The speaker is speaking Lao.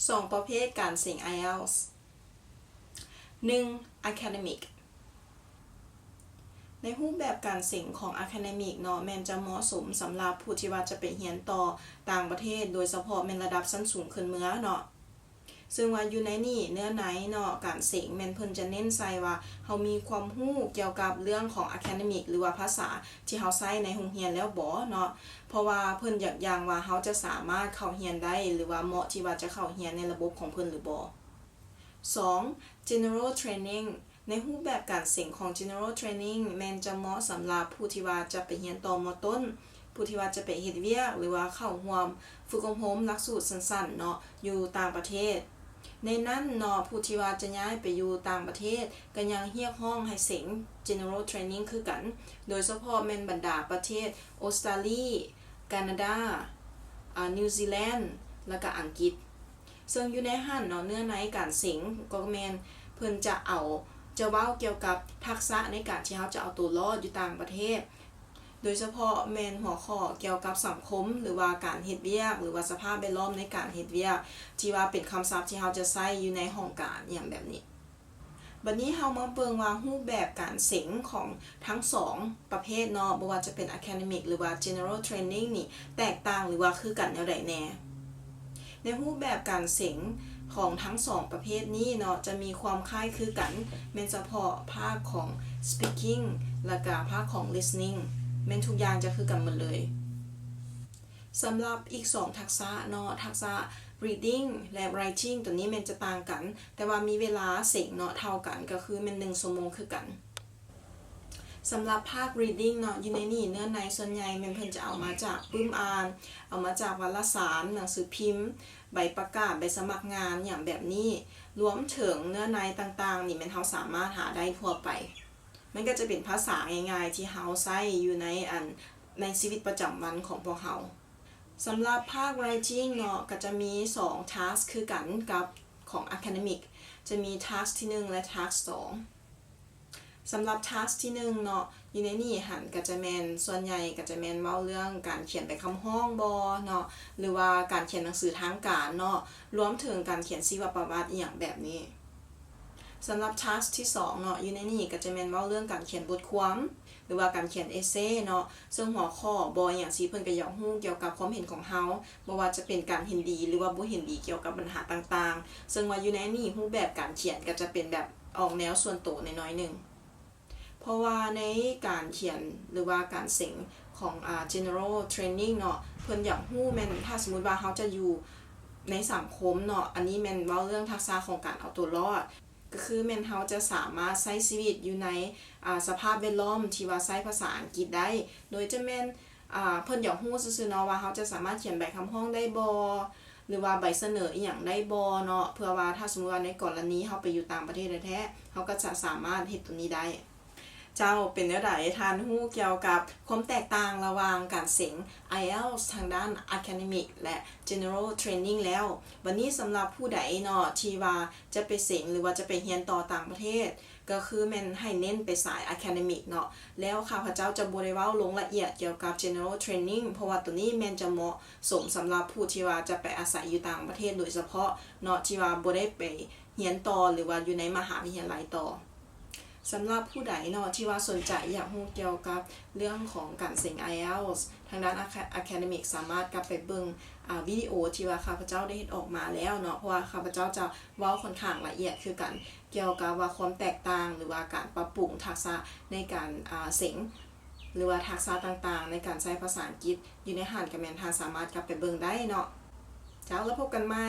ສອງປະເພດການເສັງໄອເອລສ. ໜຶ່ງ Academic. ໃນຮູບແບບການເສັງຂອງ Academic ເນາະ ແມ່ນຈະເໝາະສົມສຳລັບຜູ້ທີ່ວ່າຈະໄປຮຽນຕໍ່ຕ່າງປະເທດ, ໂດຍສະເພາະແມ່ນລະດັບຊັ້ນສູງຂຶ້ນເມືອເນາະ. ເຊິ່ງວ່າຢູ່ໃນນີ້ເນື້ອໃນເນາະ ການເສັງແມ່ນເພິ່ນຈະເນັ້ນໃສ່ວ່າເຮົາມີຄວາມຮູ້ກ່ຽວກັບເລື່ອງຂອງ Academic ຫຼືວ່າພາສາທີ່ເຮົາໃຊ້ໃນໂຮງຮຽນແລ້ວບໍ່ເນາະ, ເພາະວ່າເພິ່ນຢາກຢ່າງວ່າເຮົາຈະສາມາດເຂົ້າຮຽນໄດ້ ຫຼືວ່າເໝາະທີ່ວ່າຈະເຂົ້າຮຽນໃນລະບົບຂອງເພິ່ນຫຼືບໍ່. ສອງ General Training. ໃນຮູບແບບການເສັງຂອງ General Training ແມ່ນຈະເໝາະສຳລັບຜູ້ທີ່ວ່າຈະໄປຮຽນຕໍ່ ມ.ຕົ້ນ, ຜູ້ທີ່ວ່າຈະໄປເຮັດວຽກ ຫຼືວ່າເຂົ້າຮ່ວມຝຶກອົບຮົມຫຼັກສູດສັ້ນໆເນາະ ຢູ່ຕ່າງປະເທດ. ໃນນັ້ນເນາະ ຜູ້ທີ່ວ່າຈະຍ້າຍໄປຢູ່ຕ່າງປະເທດ ກໍຍັງຮຽກຮ້ອງໃຫ້ເສັງ General Training ຄືກັນ, ໂດຍສະເພາະແມ່ນບັນດາປະເທດອົດສະຕາລີ, ການາດາ, ອາ, ນິວຊີແລນ ແລະ ກະອັງກິດ. ເຊິ່ງຢູ່ໃນຫັ້ນເນາະ ເນື້ອໃນການເສັງກໍແມ່ນເພິ່ນຈະເອົາ, ຈະເວົ້າກ່ຽວກັບທັກສະໃນການທີ່ເຮົາຈະເອົາໂຕລອດຢູ່ຕ່າງປະເທດ, ໂດຍສະເພາະແມ່ນຫົວຂໍ້ກ່ຽວກັບສັງຄົມ ຫຼືວ່າການເຮັດວຽກ ຫຼືວ່າສະພາບແວດລ້ອມໃນການເຮັດວຽກ ທີ່ວ່າເປັນຄຳສັບທີ່ເຮົາຈະໃຊ້ຢູ່ໃນຫ້ອງການ ອີ່ຫຍັງແບບນີ້. ບັດນີ້ເຮົາມາເບິ່ງວ່າຮູບແບບການເສັງຂອງທັງສອງປະເພດເນາະ, ບໍ່ວ່າຈະເປັນ Academic ຫຼືວ່າ General Training ນີ້ ແຕກຕ່າງ ຫຼືວ່າຄືກັນແນວໃດແດ່. ໃນຮູບແບບການເສັງຂອງທັງສອງປະເພດນີ້ເນາະ ຈະມີຄວາມຄ້າຍຄືກັນ ແມ່ນສະເພາະພາກຂອງ Speaking ແລະກະພາກຂອງ Listening ແມ່ນທຸກຢ່າງຈະຄືກັນໝົດເລີຍ. ສຳລັບອີກສອງທັກສະເນາະ ທັກສະ Reading ແລະ Writing ໂຕນີ້ແມ່ນຈະຕ່າງກັນ, ແຕ່ວ່າມີເວລາເສັງເນາະເທົ່າກັນ ກໍຄືແມ່ນໜຶ່ງຊົ່ວໂມງຄືກັນ. ສຳລັບພາກ Reading ເນາະ ຢູ່ໃນນີ້ເນື້ອໃນສ່ວນໃຫຍ່ແມ່ນເພິ່ນຈະເອົາມາຈາກປຶ້ມອ່ານ, ເອົາມາຈາກວາລະສານ, ໜັງສືພິມ, ໃບປະກາດ, ໃບສະໝັກງານ ຫຍັງແບບນີ້, ລວມເຖິງເນື້ອໃນຕ່າງໆນີ້ແມ່ນເຮົາສາມາດຫາໄດ້ທົ່ວໄປ. ມັນກໍຈະເປັນພາສາງ່າຍໆທີ່ເຮົາໃຊ້ຢູ່ໃນ ອັນ ໃນຊີວິດປະຈຳວັນຂອງພວກເຮົາ. ສຳລັບພາກ Writing ເນາະ ກໍຈະມີສອງ task ຄືກັນກັບຂອງ Academic ຈະມີ task ທີໜຶ່ງ ແລະ task ສອງ. ສຳລັບ task ທີໜຶ່ງເນາະ ຢູ່ໃນນີ້ຫັ້ນກໍຈະແມ່ນ ສ່ວນໃຫຍ່ກໍຈະແມ່ນເວົ້າເລື່ອງການຂຽນໃບຄຳຮ້ອງບໍເນາະ ຫຼືວ່າການຂຽນໜັງສືທາງການເນາະ ລວມເຖິງການຂຽນຊີວະປະຫວັດ ອີ່ຫຍັງແບບນີ້. ສຳລັບ task ທີສອງເນາະ ຢູ່ໃນນີ້ກໍຈະແມ່ນເວົ້າເລື່ອງການຂຽນບົດຄວາມ ຫຼືວ່າການຂຽນ essay ເນາະ, ເຊິ່ງຫົວຂໍ້ບໍ ອີ່ຫຍັງຊີ້ ເພິ່ນກໍຢາກຮູ້ກ່ຽວກັບຄວາມເຫັນຂອງເຮົາ, ບໍ່ວ່າຈະເປັນການເຫັນດີ ຫຼືວ່າບໍ່ເຫັນດີກ່ຽວກັບບັນຫາຕ່າງໆ, ເຊິ່ງວ່າຢູ່ໃນນີ້ ຮູບແບບການຂຽນກໍຈະເປັນແບບອອກແນວສ່ວນໂຕໜ້ອຍໆໜຶ່ງ. ເພາະວ່າໃນການຂຽນ ຫຼືວ່າການເສັງຂອງ ອາ General Training ເນາະ ເພິ່ນຢາກຮູ້ແມ່ນ ຖ້າສົມມຸດວ່າເຮົາຈະຢູ່ໃນສັງຄົມເນາະ, ອັນນີ້ແມ່ນເວົ້າເລື່ອງທັກສະຂອງການເອົາຕົວລອດ, ກໍຄືແມ່ນເຮົາຈະສາມາດໃຊ້ຊີວິດຢູ່ໃນ ອາ ສະພາບແວດລ້ອມທີ່ວ່າໃຊ້ພາສາອັງກິດໄດ້, ໂດຍຈະແມ່ນ ອາ ເພິ່ນຢາກຮູ້ຊື່ໆເນາະ ວ່າເຮົາຈະສາມາດຂຽນໃບຄຳຮ້ອງໄດ້ບໍ່ ຫຼືວ່າໃບສະເໜີອີ່ຫຍັງໄດ້ບໍ່ເນາະ, ເພື່ອວ່າຖ້າສົມມຸດວ່າໃນກໍລະນີເຮົາໄປຢູ່ຕ່າງປະເທດແທ້ໆ ເຮົາກໍຈະສາມາດເຮັດໂຕນີ້ໄດ້. ເຈົ້າ ເປັນແນວໃດ? ທ່ານຮູ້ກ່ຽວກັບຄວາມແຕກຕ່າງລະຫວ່າງການເສັງ IELTS ທາງດ້ານ Academic ແລະ General Training ແລ້ວ. ບັດນີ້ສຳລັບຜູ້ໃດເນາະ ທີ່ວ່າຈະໄປເສັງ ຫຼືວ່າຈະໄປຮຽນຕໍ່ຕ່າງປະເທດ ກໍຄືແມ່ນໃຫ້ເນັ້ນໄປສາຍ Academic ເນາະ, ແລ້ວຂ້າພະເຈົ້າຈະບໍ່ໄດ້ເວົ້າລົງລະອຽດກ່ຽວກັບ General Training ເພາະວ່າໂຕນີ້ແມ່ນຈະເໝາະສົມສຳລັບຜູ້ທີ່ວ່າຈະໄປອາໄສຢູ່ຕ່າງປະເທດໂດຍສະເພາະເນາະ, ທີ່ວ່າບໍ່ໄດ້ໄປຮຽນຕໍ່ ຫຼືວ່າຢູ່ໃນມະຫາວິທະຍາໄລຕໍ່. ສຳລັບຜູ້ໃດເນາະ ທີ່ວ່າສົນໃຈຢາກຮູ້ກ່ຽວກັບເລື່ອງຂອງການເສັງ IELTS ທາງດ້ານ Aca-, Academic ສາມາດກັບໄປເບິ່ງ ອາ ວິດີໂອທີ່ວ່າຂ້າພະເຈົ້າໄດ້ເຮັດອອກມາແລ້ວເນາະ, ເພາະວ່າຂ້າພະເຈົ້າຈະເວົ້າຂ້ອນຂ້າງລະອຽດຄືກັນ ກ່ຽວກັບວ່າຄວາມແຕກຕ່າງ ຫຼືວ່າການປັບປຸງທັກສະໃນການ ອາ ເສັງ ຫຼືວ່າທັກສະຕ່າງໆໃນການໃຊ້ພາສາອັງກິດ ຢູ່ໃນຫັ້ນກໍແມ່ນທ່ານສາມາດກັບໄປເບິ່ງໄດ້ເນາະ. ເຈົ້າ ແລ້ວພົບກັນໃໝ່.